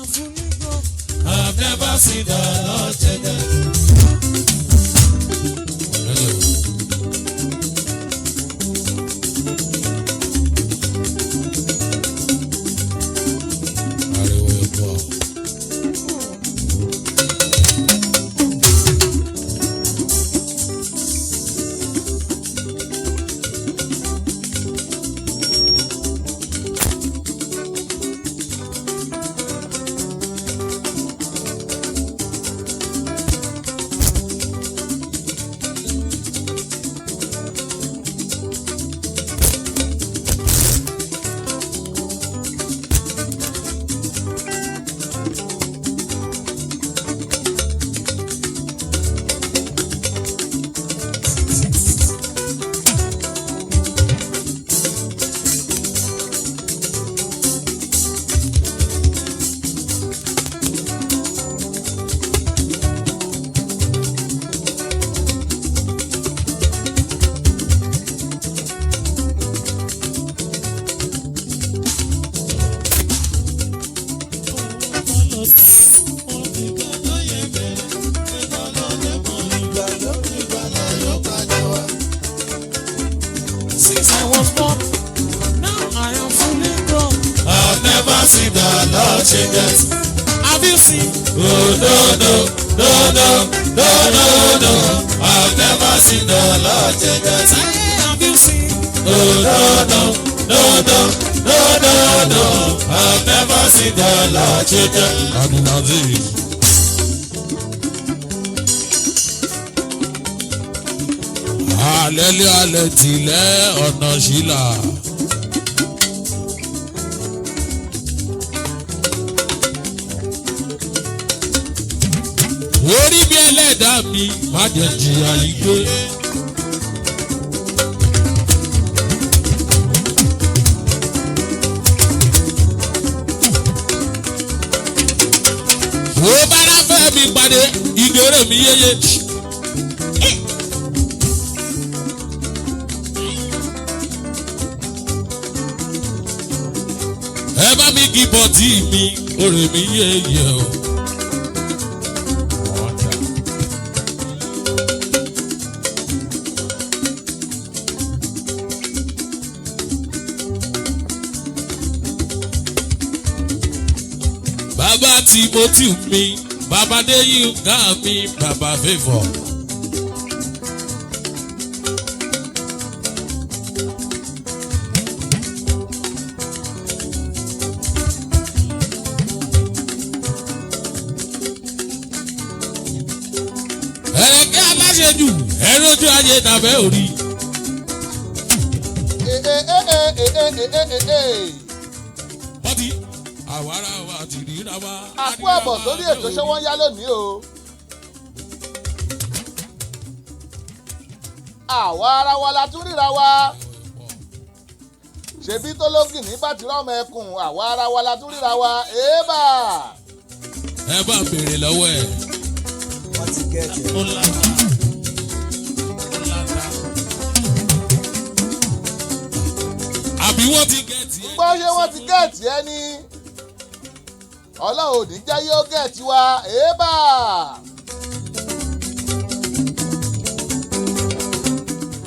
am fully grown. I've never seen the Lord change. Ariwo epo. Since I was born, now I am fully grown. I've never seen the Lord change. Have you seen? Oh no no no no no no no. I've never seen the Lord change. Hey, have you seen? Oh no no no no no no no. I've never seen the Lord change. Abdulaziz. Alẹ́lẹ́ alẹ́ tìlẹ́ ọ̀nà ṣílà. Orí bí ẹlẹ́dàá mi má jẹ́ jìyà yìí gbé. Wo bára fẹ́ mi pàdé ìgbéró mi yéye. Ẹ bá mi kí bọ́tì mi, orè mi yéye o. Bàbá Timothy mi, bàbá Déyínká mi, bàbá Favour. Ẹ̀rẹ̀kẹ́ aláṣejù, ẹ̀rọ̀jú ayé tàbẹ́ òrí. Ee, ee, ee, ee, ee, ee, ee. Bọ́tí, àwárà wa ti ríra wa. A kú àbọ̀ sórí ètò ṣé wọ́n yá lónìí o. Àwa ara wa la tún ríra wa. Ṣebí tó lógìní bá ti rọ́mọ ẹkùn, àwa ara wa la tún ríra wa. Èébà! Ẹ bá béèrè lọ́wọ́ ẹ̀. Wọ́n ti gẹ̀ẹ́tì ẹ̀. Àbí wọ́n ti gẹ̀ẹ́tì ẹ̀. Gbọ́ ṣé wọ́n ti gẹ̀ẹ́tì ẹ ní? Ọlọ́run ò ní jẹ́ yóò gẹ̀ẹ́tì wa. Èébà!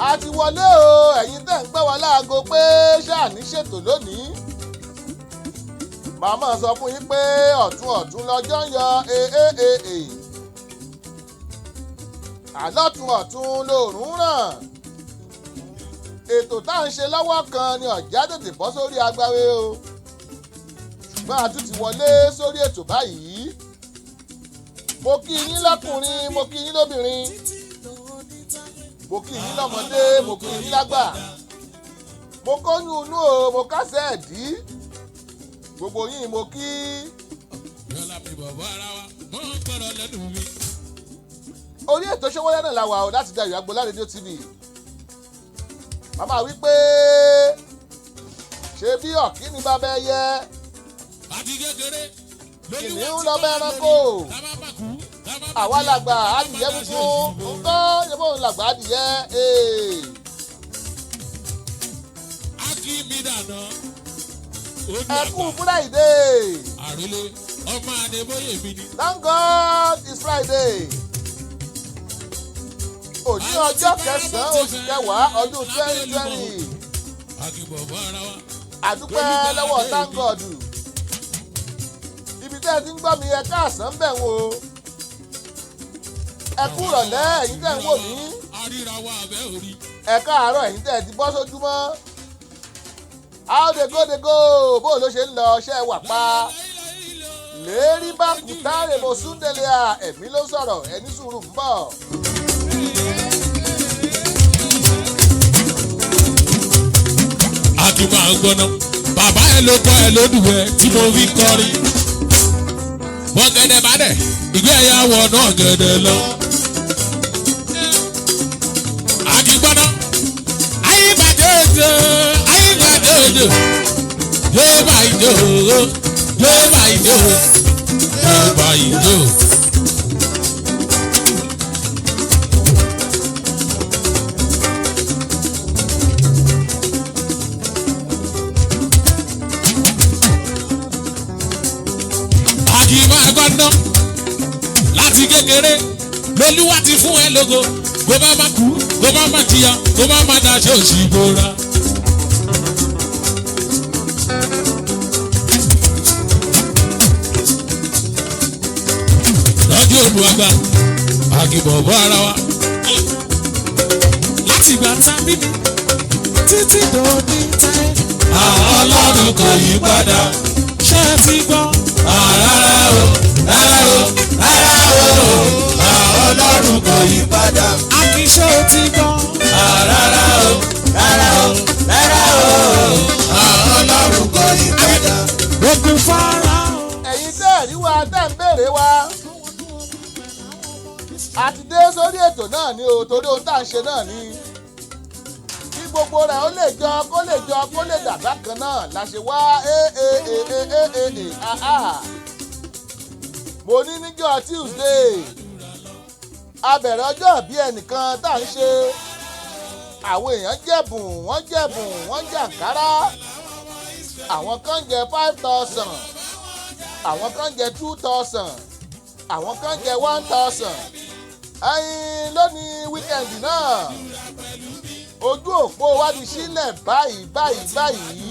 A ti wọlé o, ẹ̀yin tẹ̀ ń gbọ́ wa láago pé ṣáà ní ṣètò lónìí. Màmá sọ fún yín pé ọ̀tún ọ̀tún lọ́jọ́ ń yọ eéèè. Àlọ́tún ọ̀tún lòrùn ràn. Ètò tá à ń ṣe lọ́wọ́ kan ni ọ̀já tètè bọ́ sórí agbára o. Ṣùgbọ́n a tún ti wọlé sórí ètò báyìí. Mo kí yín lọ́kùnrin, mo kí yín lóbìnrin, mo kí yín lọ́mọdé, mo kí yín lágbà. Mo kóyún inú o, mo kásẹ̀ ẹ̀dí. Gbogbo yín mo kí. Yọlá mi bọ̀bọ̀ ara wa, mọ́ ń gbọ́dọ̀ lẹ́nu mi. Orí ètò Ṣówóyá náà la wà o láti Dayọ̀ Agboola Radio TV. Màmá wí pé ṣé bí ọ̀kíní bàbá ẹyẹ Àti kékeré. Kìnìún lọ́bẹ̀ ẹranko. Àwa làgbà adìyẹ funfun ńkọ́ ṣé bóun làgbà adìyẹ ee. Akí mi dànù. Ẹ kú Fúráìdè. Àrólé. Ọmọ Adébóyè mi ni. Thank God it's Friday. Òní ọjọ́ kẹsàn-án oṣù kẹwàá ọdún 2020. Akínbọ̀bọ̀ ara wa. Àdúpẹ́ lọ́wọ́ thank God. Ibi tẹ́ ẹ ti ń gbọ́ mi, ẹ káàsán bẹ̀ wò. Ẹ kú ìrọ̀lẹ́ ẹ̀yin tẹ́ ń wò mí. Aríra wa abẹ́ orí. Ẹ káàárọ̀ ẹ̀yin tẹ́ ẹ ti bọ́ sójúmọ́. How dey go dey go? Bó ló ṣe ń lọ? Ṣé ẹ wà pa? Lérí bá kùtàrè mo súndélé à, ẹ̀mí ló sọ̀rọ̀, ẹni sùúrù ń bọ̀. Akin máa ń gbọ́ná. Bàbá ẹ ló kọ́ ẹ lódùwẹ̀ tí mo fi kọrin. Wọ́n gẹ́dẹ́ bá dẹ̀, ìgbé ẹ̀yà wọ̀ náà gẹ́dẹ́ lọ. Akin gbọ́ná. Ayé bàjẹ́ òjò, ayé bàjẹ́ òjò. Yóò bá ìjò, yóò bá ìjò, yóò bá ìjò. Akin máa gbọ́ná láti kékeré lolúwa ti fún ẹ lógo, kó má má kú, kó má má jìyà, kó má má daṣọ òṣì bora. Lọ́jọ́ olùwàgbà àgìbọ̀bọ̀ ara wa. Láti ìgbà tá a bí mi títí dòní tẹ́. Ọlọ́run kò yí padà. Ṣé ẹ ti gbọ́? Rárá o, rárá o, rárá o. Ọlọ́run kò yí padà. Akin, ṣé o ti gbọ́? Rárá o, Rárá o, rárá o. Ọlọ́run kò yí padà. Ogun Fáráò. Ẹ̀yin tẹ́ ẹ̀ rí wa tẹ́ ń béèrè wa, a ti dé sórí ètò náà ni o, torí ohun tá à ń ṣe náà ni kí gbogbo rẹ̀ ó lè jọ, kó lè jọ, kó lè dàgbà kan náà la ṣe wá. Ee ee ee ee ee ee a a, mo ní níjọ́ Tuesday a bẹ̀rẹ̀ ọjọ́ bí ẹnìkan tá à ń ṣe, àwọn èèyàn jẹ̀bùn, wọ́n jẹ̀bùn, wọ́n jàǹkárá. Àwọn kan jẹ 5,000, àwọn kan jẹ 2,000, àwọn kan jẹ 1,000. Ẹyin lónìí weekend náà, ojú òpó wa ti sílẹ̀ báyìí báyìí báyìí.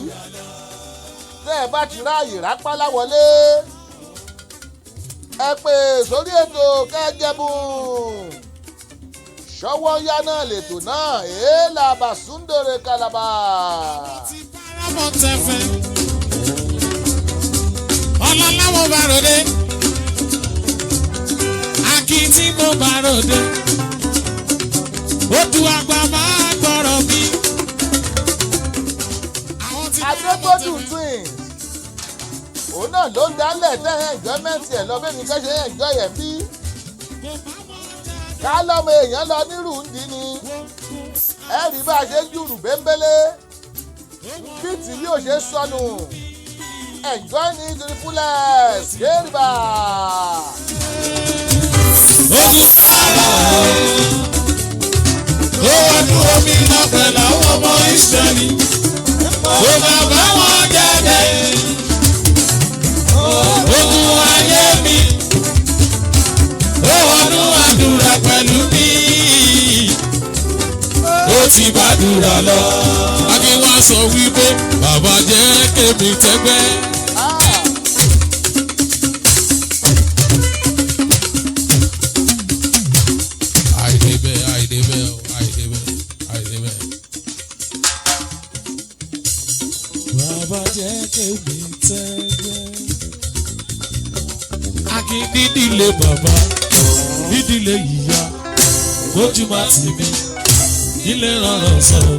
Tẹ́ ẹ bá ti ráàyè rápálá wọlé, ẹ pè sórí ètò kẹjẹbùn. Ṣọwọ́ yá náà lètò náà èélà bàṣúndòrè kalaba. Ti Paramount FM. Ọlọ́lá mo bá ròde. Akin tí mo bá ròde. Odù àgbà máa gbọ́rọ̀ mi. Àwọn ti Adégbòdù Twins, òun náà ló ń dálẹ̀ tẹ́ enjoyment ẹ̀ lọ bẹ́ẹ̀ ni kẹ́ ṣe enjoy ẹ̀ bí ká lọ́mọ èèyàn lọ nírú ń dín ni ẹ rí bá a ṣe ń jùrù bẹ́ńbélé bí tí yóò ṣe sọnù. Enjoy ní to the fullest kérìbà. Ogun Fáráò. Ó wọnú omi lọ pẹ̀lú àwọn ọmọ Ísírẹ́lì. Kò má bá wọn jáde. Ogun ayé mi. Ó wọnú àdúrà pẹ̀lú mi. Ó ti gbàdúrà lọ. Akin wá sọ wípé bàbá jẹ́ kémi tẹ́gbẹ́. Ah, Àìdébẹ̀, àìdébẹ̀ o, àìdébẹ̀, àìdébẹ̀. Bàbá jẹ́ kémi tẹ́gbẹ́. Akin nídìílé bàbá, nídìílé ìyá, kójú má tì mí, ilé rọrùn sọ̀rọ̀.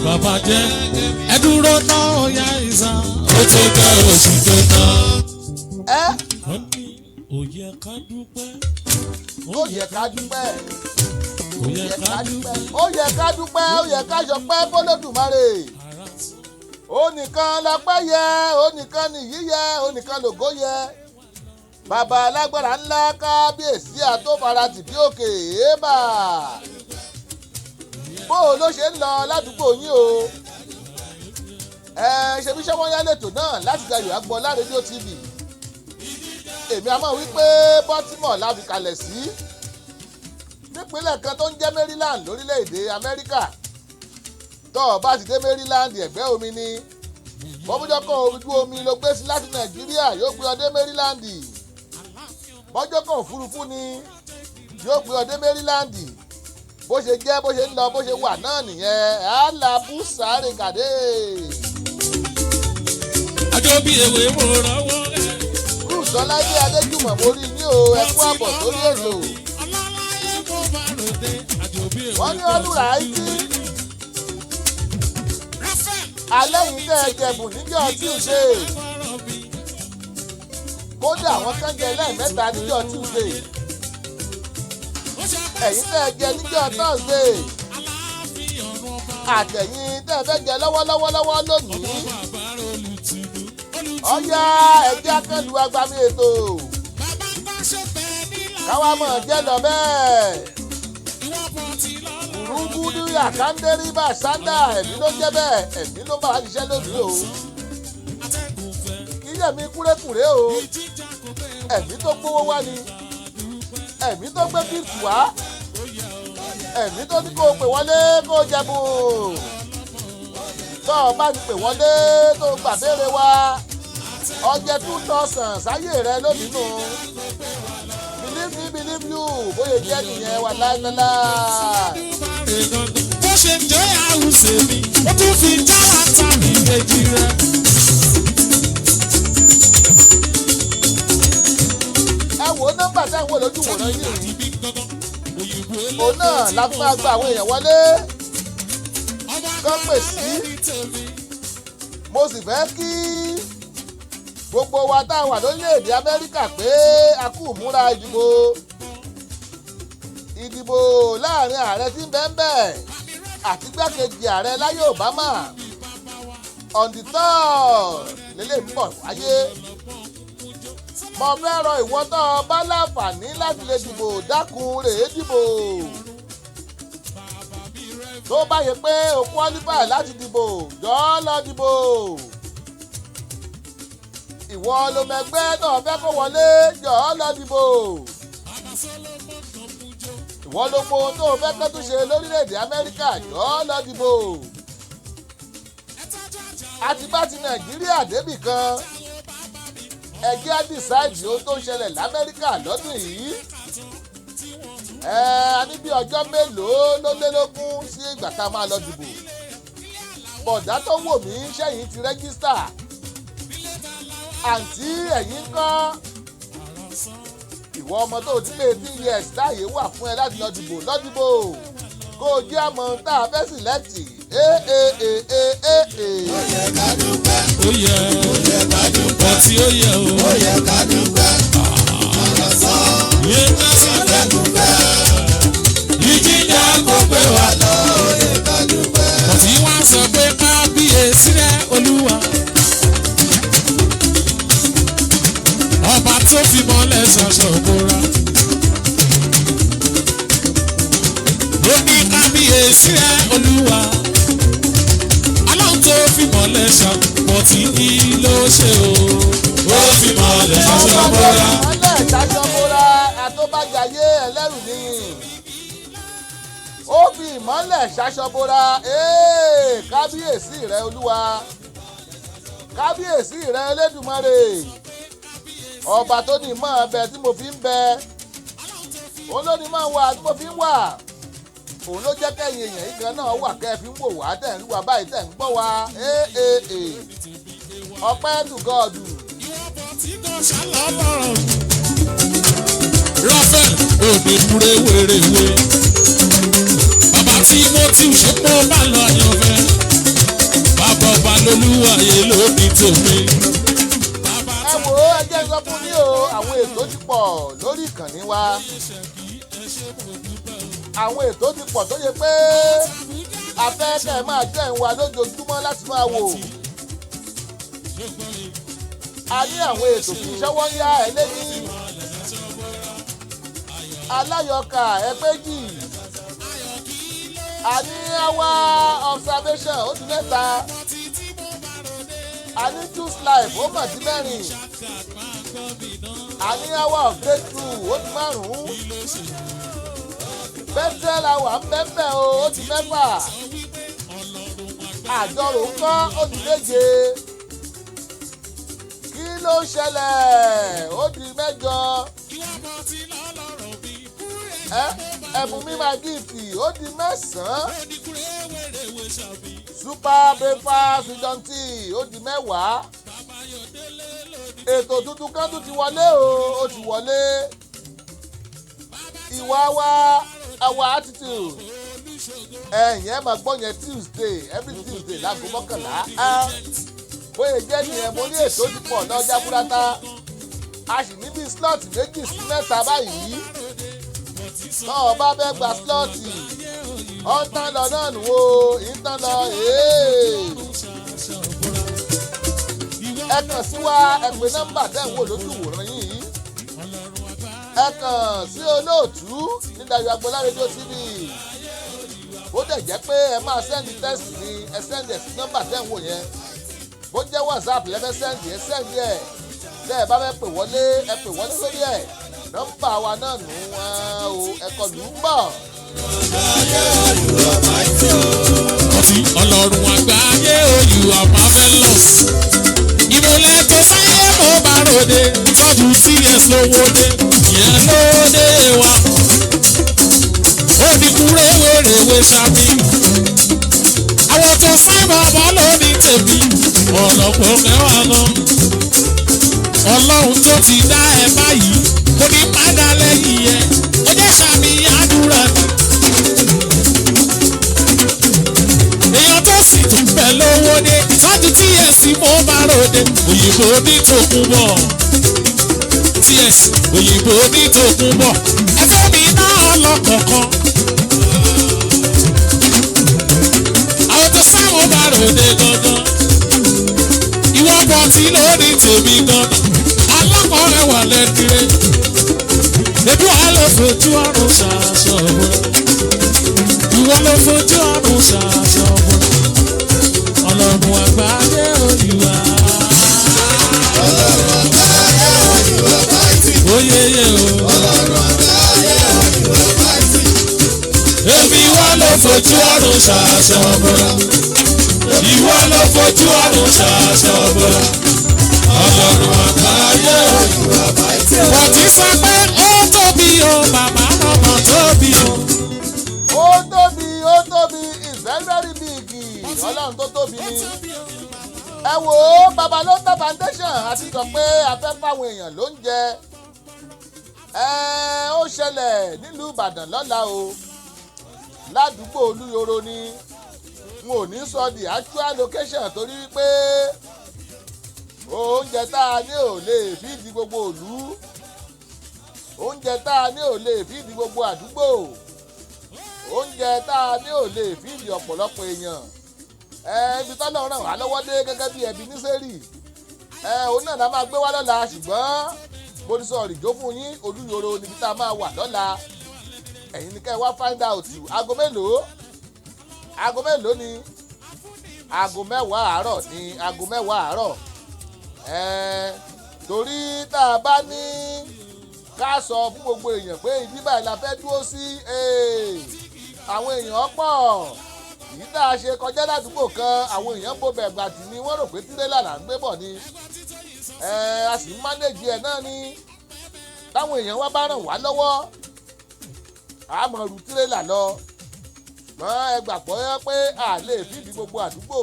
Bàbá jẹ́ ẹdúró náà ó yá ìsà. Ó tó kẹ́ oṣù tó tán. Ẹ Wọ́n ní ó yẹ ká dúpẹ́. Ó yẹ ká dúpẹ́. Ó yẹ ká dúpẹ́. Ó yẹ ká dúpẹ́, ó yẹ ká ṣọpẹ́ f'Olódùmarè. Ara tí Ó nìkan lọ́pẹ́ yẹ, ó nìkan nìyí yẹ, ó nìkan lògo yẹ. Bàbá alágbára ńlá, kábíyèsí àtòfarati bí òkè èébà. Bó o ló ṣe ń lọ ládùúgbò yín o? Ẹ ṣe bí Ṣọwọ́nyá lètò náà láti Dayọ̀ Agboola Rédíò TV. Èmi a máa wí pé Baltimore la fi kalẹ̀ sí, nípínlẹ̀ kan tó ń jẹ́ Maryland lórílẹ̀‐èdè Amẹ́ríkà. Tó o bá ti dé Maryland, ẹ̀gbẹ́ omi ni. Bọ́bújọ́ kan ojú omi ló gbé sí láti Nàìjíríà, yóò gbé ọ dé Maryland. Bọ́jọ́ kan òfurufú ni, yóò gbé ọ dé Maryland. Bó ṣe jẹ́, bó ṣe ń lọ, bó ṣe wà náà nìyẹn. Alábùsàrè kàdé. Àjọ bí ewé mo rọwọ́ rẹ̀. Bruce Ọláìdé Adéjùmọ̀, mo rí yín o, ẹ kú àbọ̀ sórí ètò. Ọlọ́láyé mo bá ròde. Àjọ bí ewé. Wọ́n ní ọdún àìtí. Alẹ́ yìí tẹ́ ẹ jẹ̀bùn níjọ́ Tuesday, kódà àwọn kan jẹ lẹ́ẹ̀mẹ́ta níjọ́ Tuesday. Ẹ̀yin tẹ́ ẹ jẹ níjọ́ Thursday, àtẹ̀yin tẹ́ ẹ fẹ́ jẹ lọ́wọ́lọ́wọ́lọ́wọ́ lónìí, ọ̀yá, ẹ̀jẹ̀ akẹ́lu agbami ètò káwa mọ̀ jẹ́ lọ bẹ́ẹ̀. Rúgúdú àkàndéríbà sándà, ẹ̀mí ló jẹ́ bẹ́ẹ̀, ẹ̀mí ló bá wa ṣiṣẹ́ lónìí o. Kí yẹ̀mí kúrékùré o, ẹ̀mí tó gbówó wá ni, ẹ̀mí tó gbé gift wá, ẹ̀mí tó ní kó o pè wọlé kó o jẹ̀bùn. Tó o bá ti pè wọlé, tó o gbà béèrè wa, ọjẹ́ 2,000 sáyé rẹ lónìí nù. Believe me, believe you, bóyá jẹ́ nìyẹn wà láìpẹ́lá. Bó ṣe ń jẹ́ àwùsè mi, ó tún fi jára tàbí kejì rẹ̀. Ẹ wo nọ́mbà tá à ń wò lójú wòran yìí, òun náà la fi máa gba àwọn èèyàn wọlé kán pè sí. Mo sì fẹ́ kí gbogbo wa tá a wà lórílẹ̀‐èdè Amẹ́ríkà pé a kú múra ìdìbò láàrin ààrẹ tí ń bẹ ń bẹ̀ àti gbákejì ààrẹ láyé Obama. On the third lélẹ̀ ń bọ̀ wáyé. Mo fẹ́ rọ ìwọ tó o bá láǹfààní láti lè dìbò, dákun, rèé dìbò. Tó bá yẹ pé o qualify láti dìbò, jọ̀ọ́, lọ dìbò. Ìwọ ló mẹgbẹ́ tó o fẹ́ kó wọlé, jọ̀ọ́, lọ dìbò. Ìwọ ló mọ ohun tó o fẹ́ kó tún ṣe lórílẹ̀‐èdè Amẹ́ríkà, jọ̀ọ́, lọ dìbò. Àti bá ti Nàìjíríà débì kan, ẹgbẹ́ á decide ohun tó ń ṣẹlẹ̀ lamẹ́ríkà lọ́dún yìí. Ẹ a ní bí ọjọ́ mélòó ló lé lógún sí ìgbà tá a máa lọ dìbò. Bọ̀dá tó wò mí, sẹ́yìn ti register? Àǹtí, ẹ̀yìn kọ́? Ìwọ ọmọ tó ti pé 18 years, láàyè wà fún ẹ láti lọ dìbò. Lọ dìbò kó o jẹ́ àmọ́ tá a fẹ́ select. Ee ee ee ee ee. Ó yẹ ká dúpẹ́. Ó yẹ. Ó yẹ ká dúpẹ́. Ọtí ó yẹ o. Ó yẹ ká dúpẹ́. Ọ̀rọ̀ sọ. Yé ká sì Atẹ́gùn fẹ́. Ìjìjà kò pé wa. Lọ ó yẹ ká dúpẹ́. Ọtí wá sọ pé kábíyèsí rẹ, Olúwa. Ọba tó fi mọ́lẹ̀ ṣaṣọ bóra. Ó ní kábíyèsí rẹ, Olúwa. Ọlọ́run tó fi mọ́lẹ̀ ṣàpọ̀ tí kí ló ṣe o. Ó fi mọ́lẹ̀ ṣaṣọ Ọba tó bóra. mọ́lẹ̀ ṣaṣọ bóra, àtọ́bàjáyé ẹlẹ́rù ni. Ó fi ìmọ́lẹ̀ ṣaṣọ bóra. Ee, kábíyèsí rẹ, Olúwa, kábíyèsí rẹ, Elédùmarè, ọba tó ní mọ́ ọbẹ̀ tí mo fi ń bẹ, òun ló ní mọ́ wà tí mo fi ń wà, òun ló jẹ́ kẹ́yìn èèyàn yìí gan náà wà kẹ́ ẹ fi ń wò wá, tẹ̀ ń rí wa báyìí, tẹ̀ ń gbọ́ wa. Ee ee ee, ọpẹ́ to God. Tí kò ṣàlọ́bọ̀rọ̀. Rafael òde kúrẹ́ wéréwé. Bàbá Timothy ṣe pọ́ bá lọ àyànfẹ́. Bàbá ọba lolúwàyè ló ní tèmi. Bàbá Ẹ wò ó, ẹ jẹ́ sọ fún yín o, àwọn ètò ti pọ̀ lórí ìkànnì wa. Àwọn ètò ti pọ̀ tó yẹ pé afẹ́ kẹ́ ẹ máa jẹ́ ìwà lójoojúmọ́ láti máa wò. A ní àwọn ètò kí ìṣọwọ́ ń yá ẹlẹ́ni aláyọkà ẹgbẹ́jì, a ní hour observation, ó di mẹ́ta, a ní choose life, ó mọ̀ sí mẹ́rin. Àní hour of breakthrough, ó di márùn-ún. Bethel hour ń bẹ́ẹ̀ o, ó di mẹ́fà. Àjọrò ńkọ́? Ó di méje. Kí ló ṣẹlẹ̀? Ó di mẹ́jọ. Ẹ ẹ̀bùn mi máa gift, ó di mẹ́sàn-án. Super breakfast with Don T, ó di 10. Ètò tuntun kan tún ti wọlé o, ó ti wọlé. Ìwà wa, our attitude. Ẹ̀yìn ẹ̀ máa gbọ́ yẹn Tuesday, every Tuesday láago 11. Bóyá jẹ́ nìyẹn, mo ní ètò ti pọ̀ lọ́jà búrátá. A sì ní bí slot méjì sí mẹ́ta báyìí. Tọ́ ọ bá fẹ́ gba slot, ọ̀tán lọ náà nù o, ìtàn lọ. Ẹ kàn sí wa, ẹ pè nọ́mbà tẹ́ ń wò lójú ìwòran yìí. Ẹ kàn sí olóòtú ní Dayọ̀ Agboola Radio TV. Bó dẹ̀ jẹ́ pé ẹ máa send text ni, ẹ send ẹ̀ sí nọ́mbà tẹ́ ń wò yẹn. Bó jẹ́ WhatsApp lẹ́fẹ́ send, ẹ send ẹ̀. Tẹ́ ẹ bá fẹ́ pè wọlé, ẹ pè wọlé lórí ẹ̀. Nọ́mbà wa náà nù wọ́n o, ẹ̀kọ́ lù ú bọ̀. Ọtí Ọlọ́run àgbáyé o, you are marvelous. Ìmùlẹ̀ tó sáyé mo bá ròde, tọ́jú ts lówó dé, ìyẹn lóde wa. Ó di kúrò wèrèwé sami. Àwọn tó sáyé bàbá lóní tèmi, ọ̀lọ́pọ̀ mẹ́wàá gan. Ọlọ́run tó ti dá ẹ báyìí, kò ní padà lẹ́yìn ẹ. Ó jẹ́ sàmì àdúrà mi. Èèyàn tó sì tún bẹ̀ lówó dé, ṣáájú ts mo bá ròde, òyìnbó ní tòkun bọ̀. Ts òyìnbó ní tòkun bọ̀, ẹgbẹ́ mi náà lọ́kọ̀ọ̀kan. Àwọn tó sáwọn bá ròde gangan, ìwọ bọ̀ tí lórí tèmi gangan, alákọ̀ọ́rẹ́ wà lẹ́dírẹ́. Ebi wà ló fojú ọ̀run ṣàṣọ bọ̀. Ìwọ ló fojú ọ̀run ṣàṣọ bọ̀. Ọlọ́run àgbáyé olùwà. Oyeye o. Èmi wá ló fojú ọ̀run ṣàṣọ bọ̀. Ìwọ ló fojú ọ̀run ṣàṣọ bọ̀. Ọlọ́run àgbáyé olùwà. Wọ́n ti sọ pé ó tóbi o, bàbá ọmọ tóbi o. Ó tóbi, ó tóbi, is very very big. Ọlọ́run tó tóbi ni. Ẹ wò ó, Babalota Foundation àti sọ pé a fẹ́ fáwọn èèyàn lóúnjẹ. Ẹ ó ṣẹlẹ̀ nílùú Ìbàdàn lọ́la o, ládùúgbò Olúyọ̀rọ̀ ni. N ò ní sọ the actual location torí pé oúnjẹ tá a ní ò lè fídìí gbogbo ìlú, oúnjẹ tá a ní ò lè fídìí gbogbo àdúgbò, oúnjẹ tá a ní ò lè fídìí ọ̀pọ̀lọpọ̀ èèyàn. Ẹ ibi tọ́lọ́ ràn wá lọ́wọ́ dé gẹ́gẹ́ bí ẹbí nísẹ́rì, ẹ òun náà la máa gbé wá lọ́la. Ṣùgbọ́n mo ti sọ ìrìnjó fún yín, Olúyọ̀rọ̀ níbi tá a máa wà lọ́la. Ẹ̀yin ni kẹ́ ẹ wá find out aago mélòó. Aago mélòó ni? Aago 10 àárọ̀ ni, aago 10 àárọ̀. Ẹ torí tá a bá ní ká sọ fún gbogbo èèyàn pé ibi báyìí la fẹ́ dúró sí, àwọn èèyàn pọ̀. Èyí tá a ṣe kọjá ládùúgbò kan, àwọn èèyàn bó bẹ̀ gbàtì ni, wọ́n rò pé tírélà là ń gbé bọ̀ ni. A sì ń manage ẹ̀ náà ni. Táwọn èèyàn wá bá ràn wá lọ́wọ́, a mọ̀ ru tírélà lọ. Ṣùgbọ́n ẹ gbàgbọ́ pé a lè feed gbogbo àdúgbò.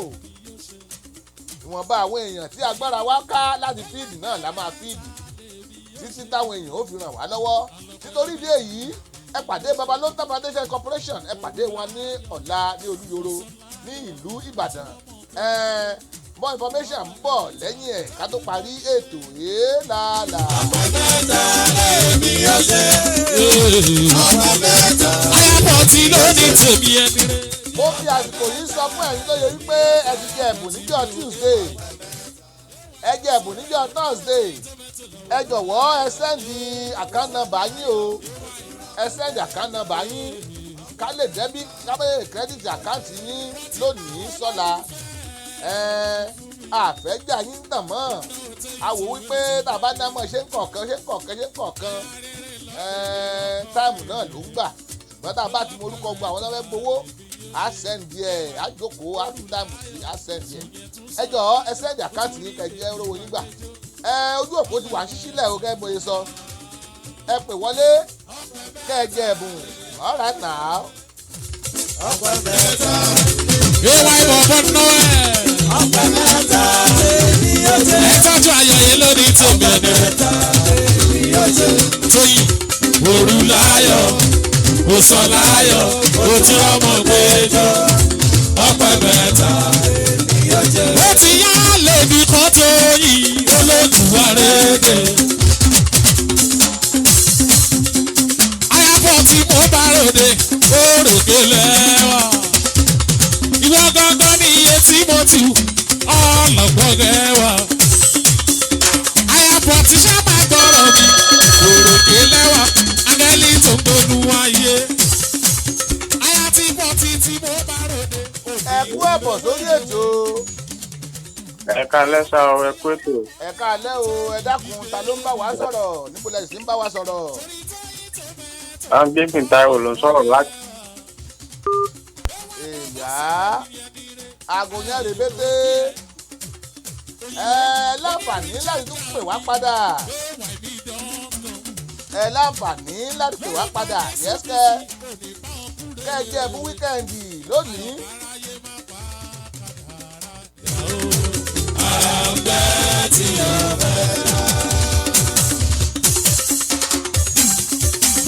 Ìwọ̀nba àwọn èèyàn tí agbára wa ká láti feed náà la máa feed títí táwọn èèyàn ó fi ràn wá lọ́wọ́. Nítorí ìdí èyí, ẹ pàdé Babalota Foundation Corporation, ẹ pàdé wọn ní ọ̀la ní Olúyọ̀rọ̀ ní ìlú Ìbàdàn. Ẹ more information ń bọ̀ lẹ́yìn ẹ̀ ká tó parí ètò èélàlà. Lèmi ó ṣe ọmọ mẹ́ta. Ayábọ̀ tí ló ní tèmi ẹni rẹ̀. Mo fi àsìkò yìí sọ fún ẹ̀yin tó yẹ wípé ẹ ti jẹ ẹ̀bùn níjọ́ Tuesday, ẹ jẹ ẹ̀bùn níjọ́ Thursday, ẹ jọ̀wọ́ ẹ send account number yín o. Ẹ send account number yín ká lè debit, ká lè credit account yín lónìí sọ́la. Ẹ Àfẹ́jà yín tàn mọ́. A wò wípé tàbá ní àmọ́ ṣe ń kọ̀ọ̀kan ṣe ń kọ̀ọ̀kan ṣe ń kọ̀ọ̀kan, time náà ló ń gbà. Ṣùgbọ́n tá a bá ti mọ orúkọ gbọ́ àwọn tó fẹ́ gbowó, á send ẹ̀, á jókòó, á fi time sí, á send ẹ̀. Ẹ jọ̀ọ́, ẹ send account yín kẹjẹ rówó nígbà. Ẹ ojú òpó ti wà ń ṣíṣílẹ̀ o, kẹ́ bóyá sọ. Ẹ pè wọlé kẹ́ ẹ jẹ ẹ̀bùn. All right now. Ọpẹ́ mẹ́ta. Ìwà ìbọ̀bọ̀ náà ẹ̀. Ọpẹ́ mẹ́ta lèmi ó jẹ́. Ẹ tọ́jú ayọ̀ yẹn lórí tó bẹ̀rẹ̀. Mẹ́ta lèmi ó jẹ́. Tóyìn òru láyọ̀, òsàn láyọ̀, òtún ọmọ péjọ, ọpẹ́ mẹ́ta. Lèmi ó jẹ́. Ó ti yá lèmi kan Tóyìn olójú àrédè. Ayábọ̀ tí mo bá ròde, ó ròde lẹ́wà. Ìwọ gangan ní iye tí mo ti wù, ọlọ́gbọ́n gẹ́wà. Ayábọ̀ tí ṣá máa gbọ́rọ̀ mi, òròkè lẹ́wà. Angẹ́lì tó ń gbónú ayé. Aya tí mo ti tí mo bá ròde. Ẹ kú ẹ̀bọ̀ sórí ètò. Ẹ káalẹ́ sá o, ẹ kú ètò. Ẹ káalẹ́ o. Ẹ dákun, ta ló ń bá wa sọ̀rọ̀? Níbo lẹ sì ń bá wa sọ̀rọ̀? Bámgbégbìn Táíwò ló ń sọ̀rọ̀ láti. Èyà aago yẹn rèbété. Ẹ láǹfààní láti tún pè wá padà. Ẹ láǹfààní láti pè wá padà yẹ́sẹ̀ kẹ́ ẹ jẹ́ fún weekend lónìí.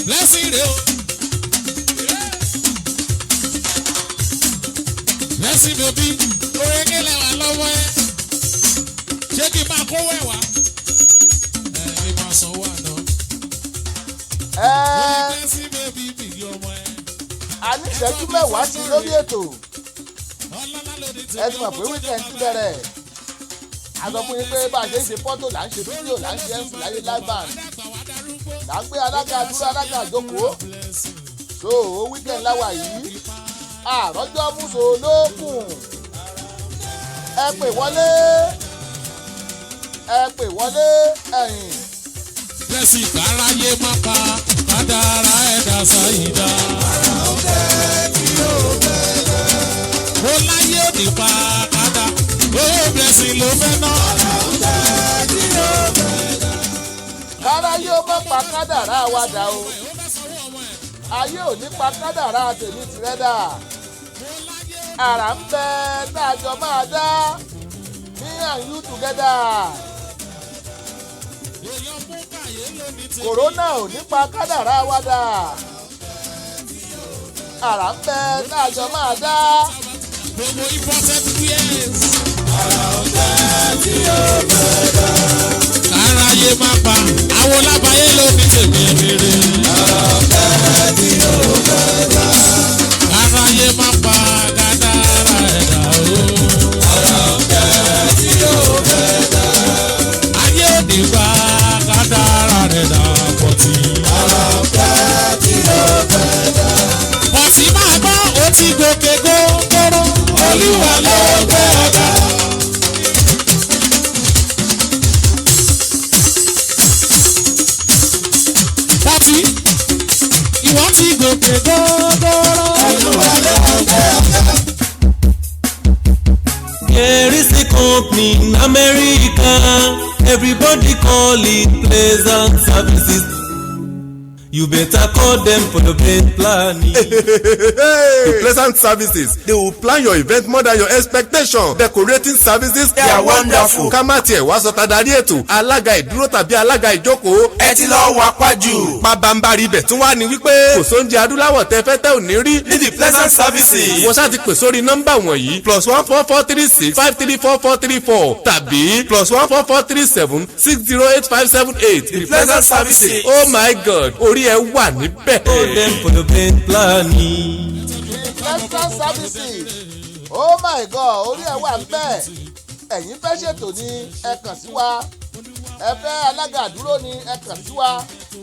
Blessing rè o. Blessing baby, orin kílẹ̀ wà lọ́wọ́ ẹ. Ṣé kí n máa kówó ẹ̀ wá? Ẹ ní máa sanwó àná. Ẹ Blessing baby bìrì ọmọ ẹ. A ní ìṣẹ́jú 10 sí lórí ètò. Ọlọ́lá lóde Ẹ ti mọ̀ pé weekend ti bẹ̀rẹ̀. A sọ fún yín pé bá a ṣe ń ṣe fọ́tò là ń ṣe fídíò, là ń ṣe MC láyé live band, là ń gbé alága dúró, alága àjókòó. So weekend láwa yìí, àròjọ múso lókun. Ẹ pè wọlé, ẹ pè wọlé ẹ̀yìn. Blessing káráyé má pa kádàrá ẹ̀dá sáyidá. Mo láyé òní pa kádà, owó Blessing ló fẹ́ ná. Káráyé ó má pa kádàrá wa dà o. Ayé ò ní pa kádàrá tèmi tìrẹ dà. Àrà ń bẹ tá a jọ máa dá, me and you together. Kòrónà ò ní pa kádàrá wa dà. Àrà ń bẹ tá a jọ máa dá. Gbogbo important years. Káráyé má pa àwọn lábáyé ló ní tèmi rere. Káráyé má pa kádàrá ẹ̀dá o. Ayé ò ní pa kádàrá rẹ̀ dà pọ̀tì. Pọ̀tì máa gbọ́, ó ti gòkè gógóró, Olúwa ló gbé ọ̀gá. Pọ̀tì, ìwọ ti gòkè gógóró. Olúwa ló gbé ọ̀gá. There is a company in America. Everybody call it Pleasant Services. You better call them for the event planning. The Pleasant Services, they will plan your event more than your expectation. Decorating services, They are wonderful. Ká má tiẹ̀ wá sọ tadarí ètò, alága ìdúró tàbí alága ìjókòó. Ẹ ti lọ wá pájù. Pabambari ibẹ̀ tún wá ní wípé kò sóúnjẹ adúláwọ̀ tẹ fẹ́ tẹ́ ò ní rí. Ní The Pleasant Services. Wọ́n ṣáà ti pè sórí nọ́mbà wọ̀nyí: +1 443 653 4434 tàbí +1 443 760 8578. The Pleasant Services. Oh my God, orí ẹ wà níbẹ̀. Call them for the event planning. The Pleasant Services, oh my God, orí ẹ̀ wà ńbẹ̀. Ẹ̀yin fẹ́ ṣètò ni, ẹ kàn sí wa. Ẹ fẹ́ alága àdúró ni, ẹ kàn sí wa.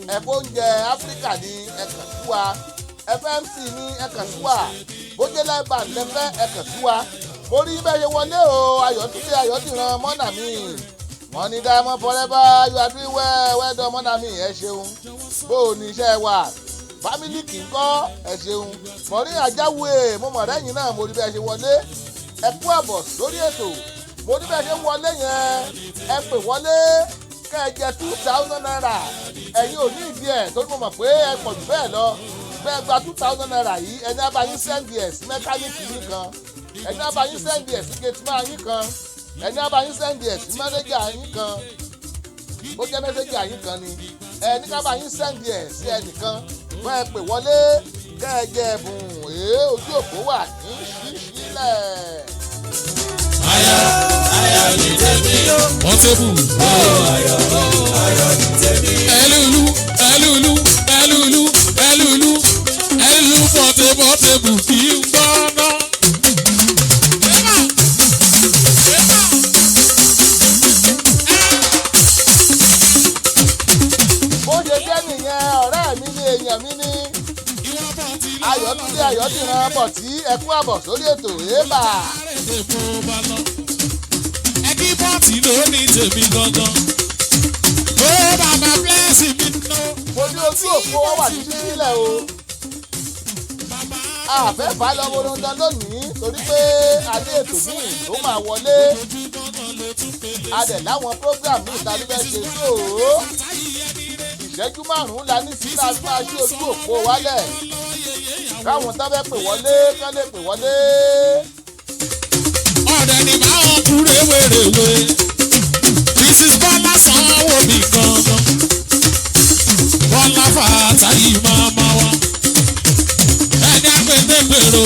Ẹ fẹ́ oúnjẹ Áfíríkà ni, ẹ kàn sí wa. Ẹ fẹ́ MC ni, ẹ kàn sí wa. Bójé live band lẹ fẹ́, ẹ kàn sí wa. Mo rí bẹ́ẹ̀ ṣe wọlé o, Ayọ̀túndé Ayọ̀dìran mọ́nà mi. Wọ́n ní Diamond forever, you are doing well, well done mọ́nà mi, ẹ ṣeun. Bó o ní iṣẹ́ wa, fámílì kì í kọ́, ẹ ṣeun. Mọ̀rí àjáwé, mo mọ̀ rẹ́yìn náà, mo rí bẹ́ẹ̀ ṣe wọlé. Ẹ kú àbọ̀ sórí ètò. Mo ní bẹ́ẹ̀ ṣe wọlé yẹn, ẹ pè wọlé kẹ́ ẹ jẹ 2,000 naira. Ẹ̀yin ò ní ìdí ẹ̀ torí mo mọ̀ pé ẹ pọ̀ jù bẹ́ẹ̀ lọ. Bẹ́ẹ̀ gba 2,000 naira yìí, ẹni á bá yín sẹ́ndì ẹ̀ sí mẹkáníìkì yín kan, ẹni á bá yín sẹ́ndì ẹ̀ sí gẹ̀tìmá yín kan, ẹni á bá yín sẹ́ndì ẹ̀ sí mẹ́nẹ́jà yín kan, bó jẹ́ mẹ́sẹ́jà yín kan ni ẹni ká bá yín sẹ́ndì ẹ̀ sí ẹnìkan. Bẹ́ẹ̀ pè wọlé kẹ́ ẹ jẹ ẹ̀bùn. Èé, ojú òpó wà ní ṣíṣílẹ̀. Ayọ̀ ayọ̀ ní tèmi o. Pọ́tébù. Ayọ̀ ayọ̀ ní tèmi. Ẹlúlu ẹlúlu ẹlúlu ẹlúlu ẹlú pọ́tébọ́tébù kì í gbọ́ná. Bó ṣe jẹ́ nìyẹn, ọ̀rẹ́ mi ni, èèyàn mi ni Ayọ̀túndé Ayọ̀dìran bọ̀ tí ẹ kú àbọ̀ sórí ètò èébà. Ẹbí bọ́ọ̀tì ló ní tèmi gangan. Ó bàbá bless mi ná. Mo ní ojú òpó wọn wà ní ṣíṣílẹ̀ o. Àfẹ́ fà lọ wọ́n lónìí torí pé adé ètò míì ló máa wọlé. Adẹ̀ láwọn program míì ta ló fẹ́ ṣe sóò. Ìṣẹ́jú 5 la ní síta fún aṣọ ojú òpó wálẹ̀. Káwọn tó fẹ́ pè wọlé kán lè pè wọlé. Ọ̀rẹ́ ni máa ń kú rèwerèwe. Mrs. Bọ́lá sanwó mi gangan. Bọ́lá Fàtáyì máa ma wá. Ẹni àpètè pèrò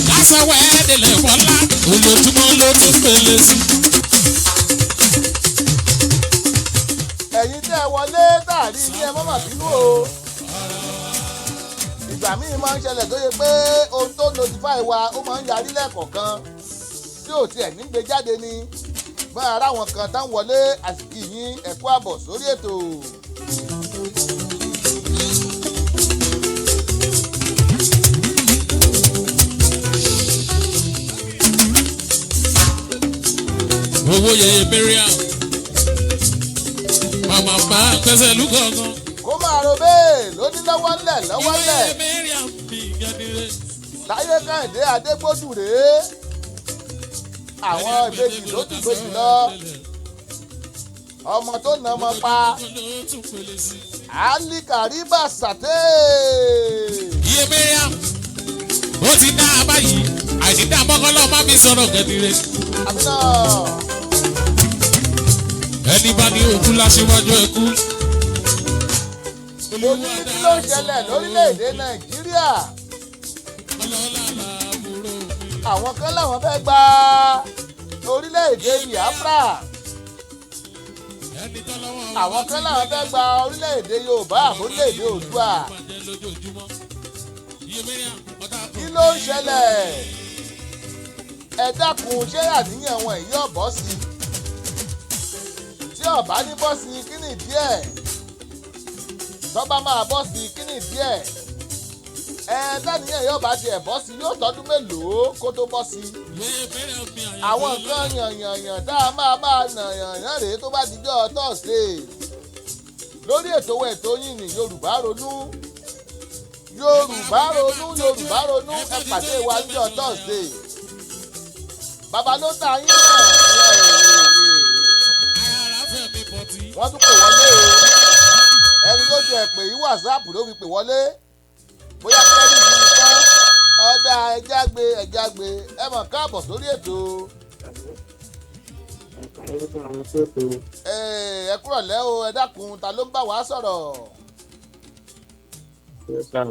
lásánwó ẹ̀ẹ́dẹ̀lẹ̀ Bọ́lá. Ojoojúmọ́ ló tún pèlè sí. Ẹ̀yin tẹ́ ẹ wọlé tààrí ní ẹ mọ́mọ́ bínú o. Ìgbà míì máa ń ṣẹlẹ̀ tó yẹ pé ohun tó notify wa ó máa ń yarí lẹ́ẹ̀kọ̀ọ̀kan tí ò tiẹ̀ ní gbé jáde ni. Gbọ́n ara wọn kan tán wọlé àsìkò yín, ẹ kú àbọ̀ sórí ètò. Owó yẹyẹ Mariam. Màmá bá pẹ́sẹ̀ lú gangan. Kó máa ro bẹ́ẹ̀ ló ní lọ́wọ́ ńlẹ̀ lọ́wọ́ ńlẹ̀. Ìwé Mariam mi gẹ́gẹ́. Táyé Kẹ́hìndé Adégbòdù rèé. Àwọn ìbejì ló ti gbèjì lọ. Ọmọ tó nà ọmọ pa. Ali Kariba Sate. Iye Mariam ó ti dá a báyìí, àìsí dá mọ́kànlá má fi sọ̀rọ̀ gẹ̀dìrẹ́. Àmínà. Ẹni bá ní òkú láṣíwájú ẹkú. Mo ní kí ló ń ṣẹlẹ̀ lórílẹ̀‐èdè Nàìjíríà. Àwọn kan láwọn fẹ́ gba orílẹ̀-èdè Biafra. Àwọn kan láwọn fẹ́ gba orílẹ̀-èdè Yorùbá àbórílẹ̀-èdè Oòduà. Kí ló ń ṣẹlẹ̀? Ẹ dákun, ṣé àníyàn wọn èyí ọ̀bọ̀ sí? Tí ọ̀bá ní bọ́ sí, kí ni ìdí ẹ̀? Tọ́ba máa bọ́ sí, kí ni ìdí ẹ̀? Ẹ táníyàn yóò bá tiẹ̀ bọ́ sí, yóò tọ́dún mélòó kó tó bọ́ sí? Àwọn nǹkan yànyànyàn tá a máa máa nàyànyàn rèé tó bá dijọ́ Thursday. Lórí ètò wa ètò yìí ní Yorùbá Ronú. Yorùbá Ronú, Yorùbá Ronú, ẹ pàdé wa níjọ́ Thursday. Bàbá ló ta yín náà. Wọ́n tún pè wọlé o. Ẹni tó ti ẹ̀ pè yí WhatsApp ló fi pè wọlé. Bóyá kírẹ́dìtì ní tán. Ọ̀dà ẹja gbé ẹ mọ̀ káàbọ̀ sórí ètò. Ẹ kúrọ̀lẹ́ o, ẹ dákun, ta ló ń bá wa sọ̀rọ̀?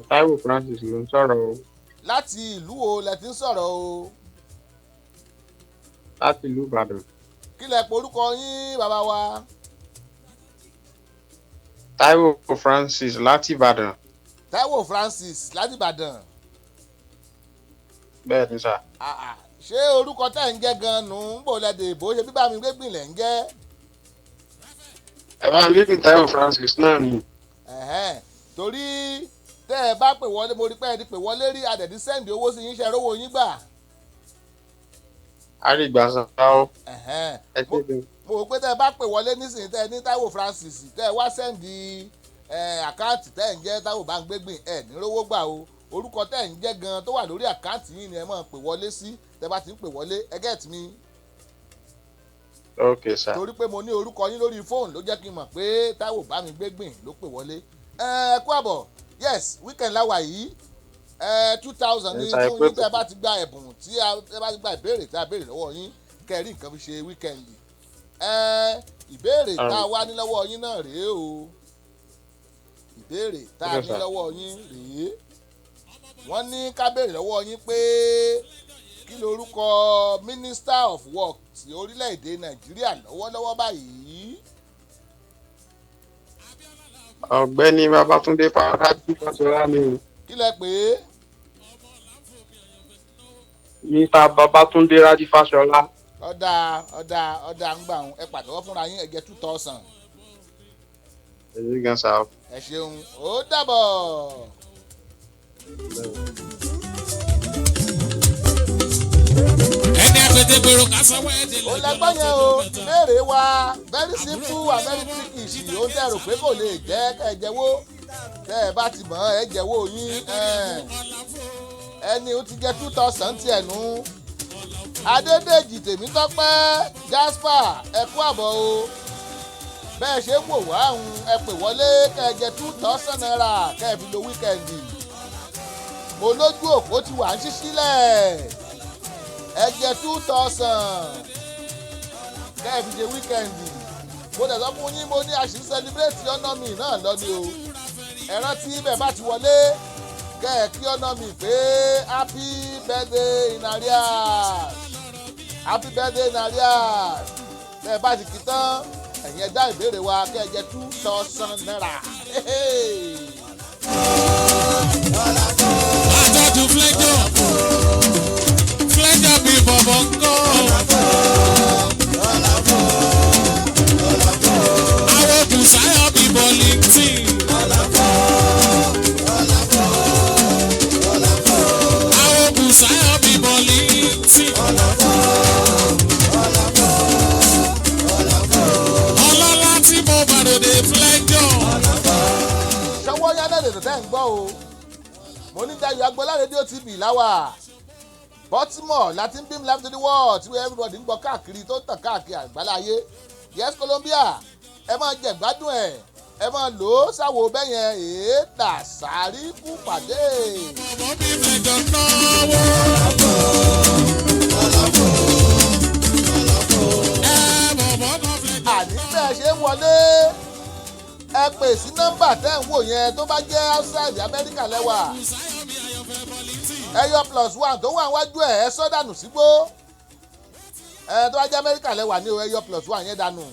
Táíwò Francis ló ń sọ̀rọ̀ o. Láti ìlú wo lẹ ti ń sọ̀rọ̀ o? Láti ìlú Ìbàdàn. Kí lẹ porúkọ yín bàbá wa? Táíwò Francis láti Ìbàdàn. Táíwò Francis láti Ìbàdàn. Bẹ́ẹ̀ ni sà. Ṣé orúkọ tẹ́ ń jẹ́ gan-an nù ń bò lẹ́dẹ̀ ìbò ṣe bíbá mi gbégbìn lẹ̀ ń jẹ́? Ẹ bá mi ní Táíwò Francis náà ni. Torí tẹ́ ẹ bá pè wọlé, mo rí pé ẹ ti pè wọlé rí, adẹ̀dí sẹ́ǹdì owó sí yín, ṣe rówó yín gbà. Àrígbà sá o. Ẹ̀hẹ́n. Ẹ ṣé gan. Mo rò pé tẹ́ ẹ bá pè wọlé nísìnyí, tẹ́ ẹ ní Táíwò Francis, tẹ́ ẹ wá send account tẹ́ ẹ ń jẹ́ Táíwò Bámgbégbìn, ẹ ní rówó gbà o. Orúkọ tẹ́ ẹ ń jẹ́ gan tó wà lórí account yìí ni ẹ máa pè wọlé sí. Tẹ́ bá ti ń pè wọlé, ẹ get mi? Ok sir. Torí pé mo ní orúkọ yín lórí fóònù ló jẹ́ kí n mọ̀ pé Táíwò Bámigbégbìn ló pè wọlé. Ẹ kú àbọ̀. Yes, weekend láwa yìí. Ẹ 2,000 ní Ẹ ṣàì fún pé yín tẹ́ bá ti gba ẹ̀bùn tí a tẹ́ bá ti gba ìbéèrè tí a béèrè lọ́wọ́ yín, kẹ́ ẹ rí nǹkan fi ṣe weekend. Ẹ ìbéèrè tá a wá ní lọ́wọ́ yín náà rèé o. Ìbéèrè tá a Yes, ní sir. lọ́wọ́ yín rèé. Wọ́n ní ká béèrè lọ́wọ́ yín pé kí lorúkọ Minister of Work ti orílẹ̀-èdè Nàìjíríà lọ́wọ́lọ́wọ́ báyìí? Ọ̀gbẹ́ni Babátúndé Fárájí Fáṣọlá ni o. Kí lẹ pè é? Mr. Babátúndé Rájí Fáṣọlá. Ọ̀dà, ọ̀dà, ọ̀dà ń gbà wọn. Ẹ pàtẹ́wọ́ fúnra yín, ẹ jẹ́ 2,000. Ẹ ṣé gan sir. Ẹ ṣeun, ó dàbọ̀. Ẹni àpètèpèrò ká sanwó ẹ̀ délé. Ó lẹ́gbọ́n yẹn o. Ìbéèrè wa very simple and very tricky. Ó ń dẹ̀rù pé kò lè jẹ́ kẹ́ ẹ jẹ́wọ́. Tẹ́ ẹ bá ti mọ̀, ẹ jẹ́wọ́ yín. Ẹni ó ti jẹ́ 2,000 tiẹ̀ nú. Adédèjì Tèmítọ́pẹ́ Jasper, ẹ kú àbọ̀ o. Bẹ́ẹ̀ ṣe ń wò wá ń, ẹ pè wọlé kẹ́ ẹ jẹ ₦2,000 kẹ́ ẹ fi lo weekend. Mo lójú òpó ti wà ń ṣí sílẹ̀. Ẹ jẹ 2,000 kẹ́ ẹ fi ṣe weekend. Mo dẹ̀ sọ fún yín, mo ní a ṣì ń celebrate ọ̀nà mi náà lọ ni o. Ẹ rántí, bẹ́ẹ̀ bá ti wọlé, kẹ́ ẹ kí ọ̀nà mi pé happy birthday in arrears, happy birthday in arrears. Bẹ́ẹ̀ bá ti kí tán, ẹ̀yin ẹ dá ìbéèrè wa kẹ́ ẹ jẹ ₦2,000. Àtọ́jú flẹ́jọ́ flẹ́jọ́ mi bọ̀bọ̀ ń kọ́. Àwọn Bùsáyọ̀ mi bọ̀ LinkedIn. Àwọn Bùsáyọ̀ mi bọ̀ LinkedIn. Ọlọ́lá tí mo bá ròde flẹ́jọ́. Ṣọwọ́ yálẹ̀ lè tẹ̀ ń gbọ́ o. Mo ní Dayọ̀ Agboola Rédíò TV láwà, Baltimore láti ń beam live to the world, tí everybody ń gbọ́ káàkiri, tó ń tàn káàkiri àgbáláyé. Yes, Colombia, ẹ máa jẹ gbádùn ẹ, ẹ máa lò ó sáwo bẹ́yẹn èédà sàárì kú pàdé. Bọ̀bọ̀ mi flẹ́jọ́ náwó. Ẹ bọ̀bọ̀ kan flẹ́jọ́. Àní bẹ́ẹ̀ ṣe ń wọlé, ẹ pè sí nọ́mbà tẹ́ ń wò yẹn. Tó bá jẹ́ outside Amẹ́ríkà lẹ́wà, Bùsáyọ̀ mi ayọ̀fẹ́ bọ̀ LinkedIn. ẹ yọ +1 tó wà wájú ẹ, ẹ sọ dànù sígbó. Ẹ tó bá jẹ́ Amẹ́ríkà lẹ́wà ní o, ẹ yọ +1 yẹn dànù.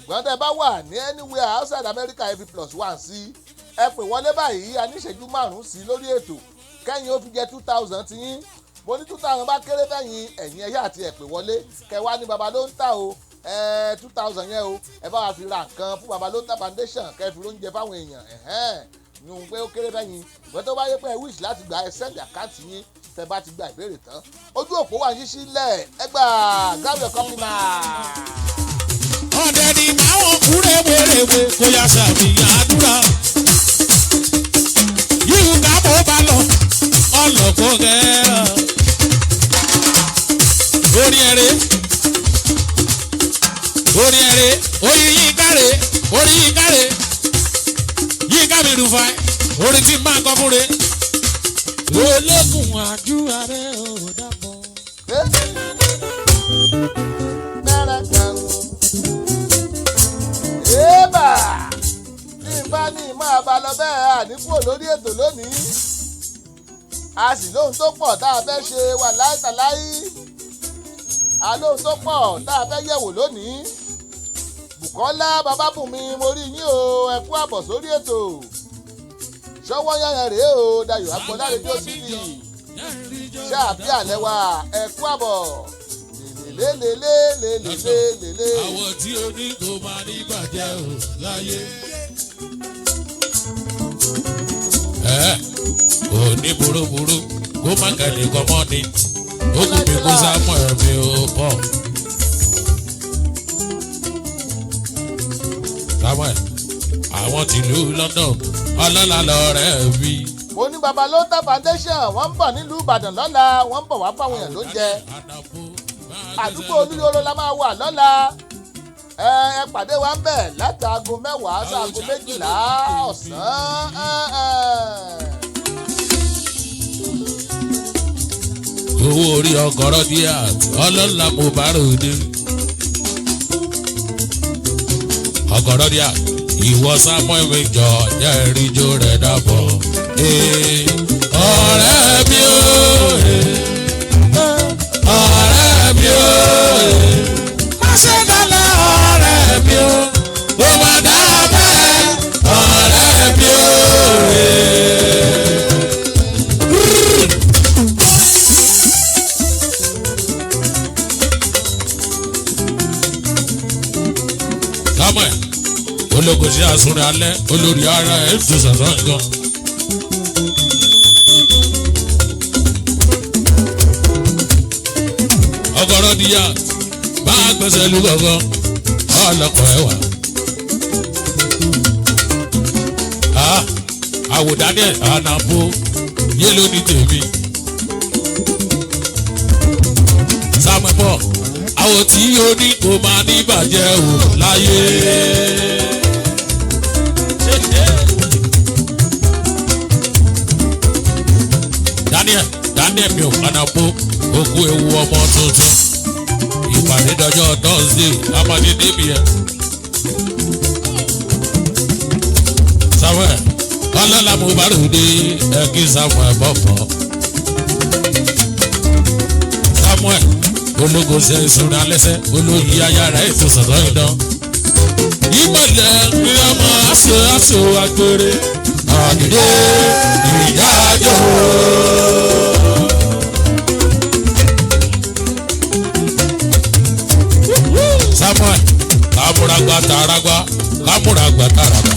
Ṣùgbọ́n tẹ́ bá wà ní anywhere outside America, ẹ fi +1 sí, ẹ pè wọlé báyìí. A ní ìṣẹ́jú 5 sí lórí ètò kẹ́yìn ó fi jẹ 2,000 ti yín. Mo ní 2,000 bá kéré fẹ́yìn, ẹ̀yìn ẹ̀yà àti ẹ̀ pè wọlé kẹ́ wá ní baba ló ń tà o. Ẹ 2,000 yẹn o, ẹ bá wa fi ra nǹkan fún Baba ló ń tà foundation, kẹ́ fi oúnjẹ fáwọn èèyàn. Ẹ̀hẹ́n, yún pé ó kéré fẹ́yìn. Ìgbọ́n tó bá yẹ pé ẹ wish láti gba, ẹ send account yín tẹ́ bá ti gba ìbéèrè tán. Ojú òpó wà ní sílẹ̀. Ẹ gbà, grab your copy now. Ọ̀dẹ̀ ni àwọn kúrẹ́ wéréwé kó yá sàmì àdúrà. Yíyún ká bó bá lọ, ọlọ́kọ̀ rẹ̀. Orí ẹ̀rẹ́, orí ẹ̀rẹ́, orí yín káre, orí yín káre. Yín ká mi rúfa, orin tí máa kọ́ fúnre. Olókùn àdúrà rẹ̀ ò dàbọ̀. Bẹ́rẹ̀ kan. Ébà! Bí n bá ní máa bá lọ bẹ́ẹ̀, àníkù lórí ètò lónìí. A sì lóhun tó pọ̀ tá a fẹ́ ṣe wà láìtàláì. A lóhun tó pọ̀ tá a fẹ́ yẹ̀wò lónìí. Bùkọ́lá Babábùnmi, mo rí yín o, ẹ kú àbọ̀ sórí ètò. Ṣọwọ́ yáyan rèé o, Dayọ̀ Agboola Rédíò TV. Ṣáàbí àlẹ́ wa, ẹ kú àbọ̀. Lélelélelélelélele. Àwọn tí ó ní kò máa ní bàjẹ́ o láyé. Ẹ ò ní burúburú kó má kẹ́lẹ́ kọ́mọ́ ni. Ó kù mí kó Samuel mi ò bọ̀. Samuel, àwọn tìlú London, ọlọ́lá lọ́rẹ́ mi. Mo ní Baba Lóńtà Foundation, wọ́n ń bọ̀ nílùú Ìbàdàn lọ́la, wọ́n ń bọ̀ wá fáwọn èèyàn lóúnjẹ. Àdúgbò Olúyọ̀rọ̀ la máa wà lọ́la. Ẹ ẹ pàdé wa ń bẹ̀ láti aago 10 sí aago 12 ọ̀sán. Owó orí ọgọ́rọ́ díẹ̀ ọlọ́lá mo bá ròde. Ọgọ́rọ́ díẹ̀ ìwọ Samuel mi jọ jẹ́ ìrìnjò rẹ̀ dàbọ̀. Ee, ọ̀rẹ́ mi ò ọ̀rẹ́ mi ò má ṣe dálẹ̀ ọ̀rẹ́ mi ò ó má dá bẹ́ẹ̀ ọ̀rẹ́ mi ò. Samuel ológun sí àsúnrẹ́ alẹ́ olórí ara ẹ̀ tó sàtọ́ nǹkan. Ọgọ́rọ́ díyà bá a gbèsè lu gọ́gọ́ ọlọ́kọ̀ ẹ̀ wà. Àwò Daniel Anambo yé ló ní tèmi. Samuel Paul àwọn tí ó ní kò máa ní bàjẹ́ ò láyé. Daniel Daniel mi ò Anambo òkú ewu ọmọ tuntun ìpàdé dọjọ́ Thursday amadé débi ẹ̀. Samuel ọlọ́lá mo bá ròde ẹ kí Samuel bọ̀ fọ́. Samuel ológo ṣe ìṣúra lẹ́sẹ̀ olóyè ayára ètò sọ̀tọ̀ idán. Ìmọ̀lẹ̀ ní ọmọ aṣọ aṣọ agbèrè àdìdé ìyájọ́. Samuel kámúragbá tàràgbá kámúragbá tàràgbá.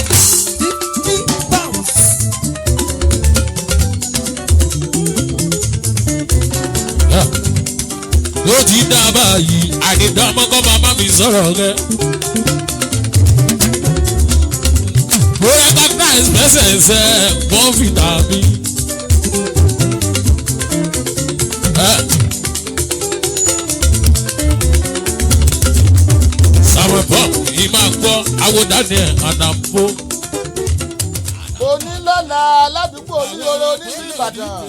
Ó ti dá báyìí àdìdámọ́kọ́ bàbá mi sọ̀rọ̀ rẹ̀. Mo recognize presence ẹ̀ wọ́n fi dà mí. Samuel Paul yìí máa gbọ́ àwọn Daniel Anambo. Mo ní lọ́la ládùúgbò Olúyọ̀rọ̀ nílùú Ìbàdàn.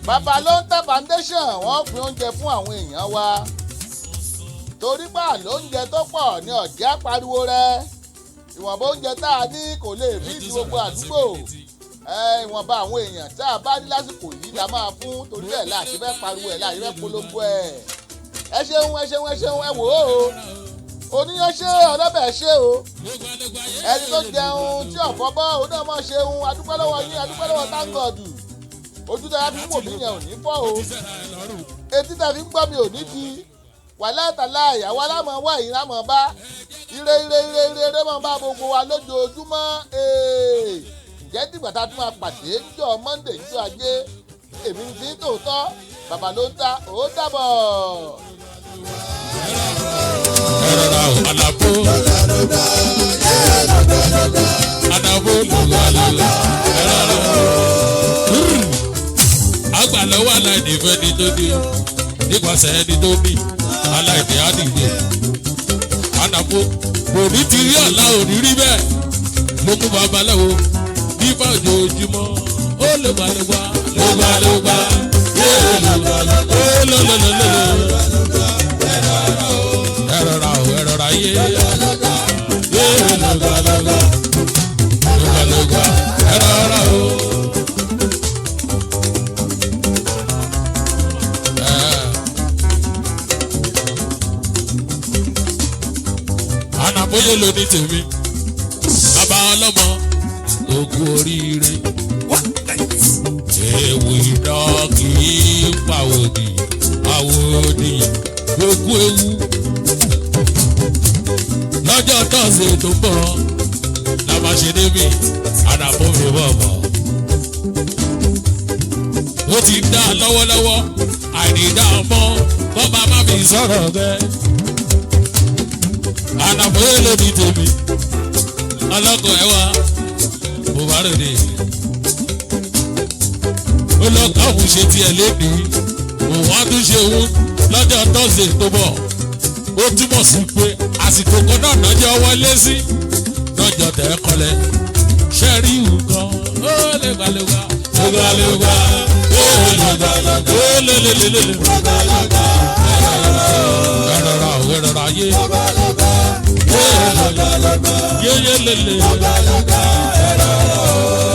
Baba Lóńtà Foundation wọ́n pín oúnjẹ fún àwọn èèyàn wa. Torí pà lóúnjẹ tó pọ̀ ní ọ̀jẹ́ pariwo rẹ̀. Ìwọ̀nba oúnjẹ tá a ní kò lè rí ti gbogbo àdúgbò. Ìwọ̀nba àwọn èèyàn tá a bá ní lásìkò yìí la máa fún torí ẹ̀ láti fẹ́ pariwo ẹ̀ láti fẹ́ polongo ẹ̀. Ẹ ṣeun ẹ ṣeun ẹ ṣeun ẹ wò ó. Oníyàn ṣe ọlọ́bẹ̀ ṣe o. Ẹni tó jẹun tí ọ̀fọ́ bọ́ òun náà mọ̀ ṣeun. Adúpẹ́ lọ́wọ́ yín, adúpẹ́ lọ́wọ́ thank God. Ojú tá a fi ń wò mí yẹn ò ní fọ́ o. Etí tá a fi ń gbọ́ mi ò ní di. Wàhálà tàlà ìyàwó alámọ̀ wá ìyìn lámọ̀ bá. Ire ire ire ire ire máa bá gbogbo wa lójoojúmọ́. Ǹjẹ́ dìgbà tá a tún máa pàdé níjọ́ Monday níjọ́ Ajé. Èmi ní tòótọ́, Baba Lóńtà, ó dàbọ̀. Ẹ rọra o, Anambo. Anambo lùgbàlùgbà. Ẹ rọra o. Àgbà lọ́wọ́ aláìní fẹ́ ni tó ní o. Nípasẹ̀ ẹni tó ní, aláìní á dìde. Anambo kò ní ti rí ọ̀la òní rí bẹ́ẹ̀. Ló mú babaláwo nípa ojoojúmọ́. Ó lè gbàlùgbà lùgbàlùgbà. Yéé lùgbàlùgbà. Ó lọ́lọ́lọ́lọ́. Ẹ rọra o, ẹ rọra yé. Yé lùgbàlùgbà. Lùgbàlùgbà. Ẹ rọra o. Ànàbóyè ló ní tèmi. Bàbá ọlọ́mọ, ògùn oríire. Ewu iná kì í pàwòdì, àwòdì, ògùn ewu. Lọ́jọ́ tọ́sí tó ń bọ̀, la máa ṣe débi, ànàbó mi bọ̀ bọ̀. Ó ti dá lọ́wọ́lọ́wọ́. Àìnídá ọmọ kọ́ba má fi sọ̀rọ̀ bẹ́ẹ̀. Ànàfó èlò ní tèmi. Ọlọ́kọ̀ ẹ̀ wá. Mo bá ròde. Olọ́kọ̀ òun ṣe tiẹ̀ lébi. Òun á tún ṣe òun lọ́jọ́ tọ́sídẹ̀ẹ́ tó bọ̀. Ó túmọ̀ sí pé àsìkò kan náà lọ́jọ́ wọlé sí. Lọ́jọ́ tẹ̀ kọlẹ̀. Ṣẹ́rí nǹkan ó lè gbàlùgbà. Ó gbàlùgbà. Ó lè gbàlùgbà. Ó lè lè lè lè. Ẹ̀rọ̀ra ò ẹ̀rọ̀ra yé. Yé yé lè lè.